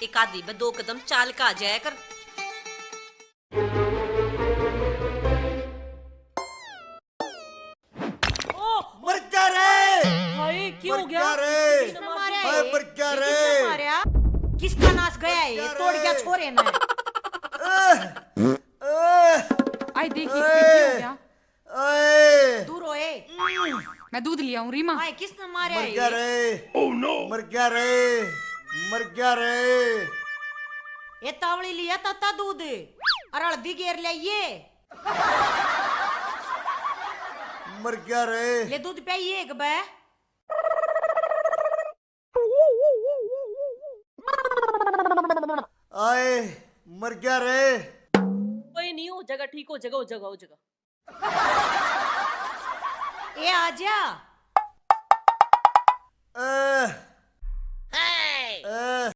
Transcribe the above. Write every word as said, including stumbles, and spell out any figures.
एक आधी में दो कदम चाल का आ जाया कर। ओ, मर गया रे। हाय, क्या हो गया? मर गया रे। किसने मारा? हाय, मर गया रे। किसने मारा? किसका नाश गया है? तोड़ गया छोरे ने। आई देखी, इसके क्या हो गया? आए। दूर होए। मैं दूध ले आऊं, रीमा। आए, किसने मारा है ये? मर गया रे। Oh no! मर गया रे। मर गया रे। ये तावली लिया ताता दूध। और हल्दी गेर ले ये। मर गया रे। ले दूध पियाइए एक बे। आए, मर गया रे। कोई नहीं, हो जाएगा, ठीक हो जाएगा, हो जाएगा, हो जाएगा। ए, आजा। ए, ए,